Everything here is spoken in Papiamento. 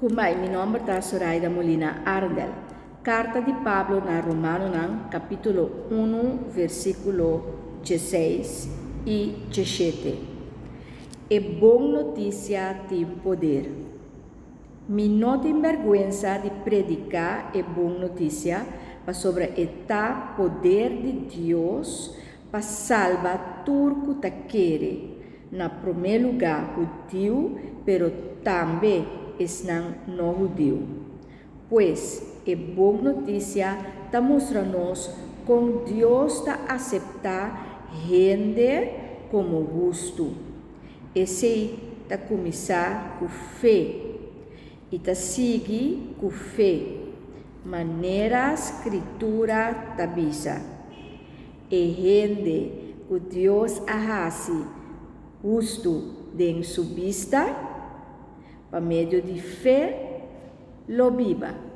Kumai, mi nòmber ta Soraida Molina Arendel. Karta di Pablo na Romanonan, kapítulo 1, versíkulo 16 i 17. E bon notisia tin poder. Mi no tin bèrgwensa di prediká e bon notisia, pasobra e ta poder di Dios pa salba tur ku ta kere, na promé lugá hudiu, pero tambe esnan no hudiu. Pues, e bon notisia ta mustra nos kon Dios ta aseptá hende komo hustu. Esei ta kuminsá ku fe i ta sigui ku fe, manera Skritura ta bisa. E hende ku Dios a hasi hustu den su bista, pa medio di fe lo biba.